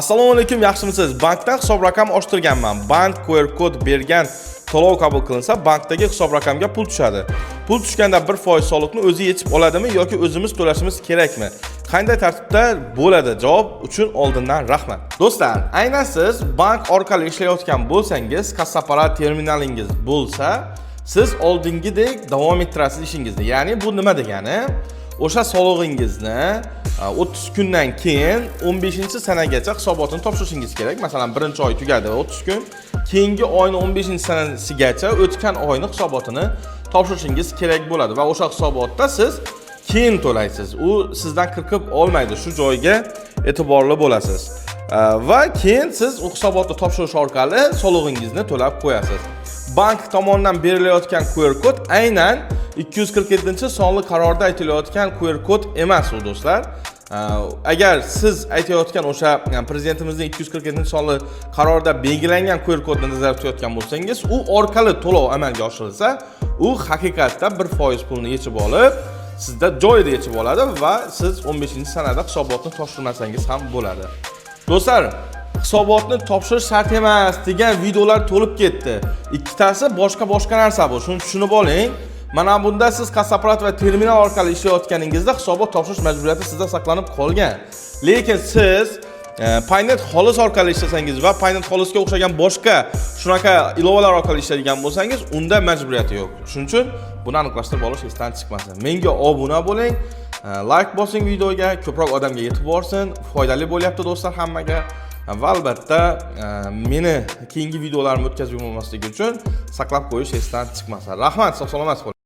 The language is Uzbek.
Assalomu alaykum, yaxshimisiz? Bankdan hisob raqam ochtirganman. Bank QR kod bergan, to'lov qabul qilinsa, bankdagi hisob raqamga pul tushadi. Pul tushganda 1% soliqni o'zi yechib oladimi yoki o'zimiz to'lashimiz kerakmi? Qanday tartibda bo'ladi? Javob uchun oldindan rahmat. Do'stlar, aynan siz bank orqali ishlayotgan bo'lsangiz, kassa apparat terminalingiz bo'lsa, siz oldingidek davom ettirasiz ishingizni. Ya'ni bu nima degani? O'sha solig'ingizni 30 kundan keyin 15 sanagacha hisobotini topshirishingiz kerak. Masalan, birinchi oy tugadi, 30 kun, keyingi oyni 15 sanasigacha o'tgan oyni hisobotini topshirishingiz kerak bo'ladi va o'sha hisobotda siz keyin to'laysiz, u sizdan qirqib olmaydi. Shu joyga e'tiborli bo'lasiz. Va keyin siz u hisobotni topshirish orqali solig'ingizni to'lab qo'yasiz. Bank tomonidan berilayotgan QR kod aynan 247 sonli qarorda aytilayotgan QR kod emas u, do'stlar. Agar siz aytayotgan o'sha, ya'ni prezidentimizning 247 sonli qarorida belgilangan QR kodni nazarda tutayotgan bo'lsangiz, u orqali to'lov amalga oshirilsa, u haqiqatda 1% pulni yechib olib, sizda joyida yechib oladi va siz 15 sanada hisobotni topshirmasangiz ham bo'ladi. Do'stlar, hisobotni topshirish shart emas degan videolar to'lib ketdi. Ikkitasi boshqa boshqa narsa bu, shuni tushunib oling. Mana bunda siz kassa apparat va terminal orqali ishlayotganingizda hisobot topshirish majburiyati sizda saqlanib qolgan. Lekin siz Paynet xolis orqali ishlasangiz va Paynet xolisga o'xshagan boshqa shunaqa ilovalar orqali ishlaydigan bo'lsangiz, unda majburiyati yo'q. Shuning uchun buni aniqlashtirib olish esdan chiqmasin. Menga obuna bo'ling, layk bosing videoga, ko'proq odamga yetib borsin. Foydali bo'lyapti, do'stlar, hammaga. Va albatta meni keyingi videolarimni o'tkazib yubormasligi uchun saqlab qo'yish esdan chiqmasin. Rahmat, sog' salomat bo'ling.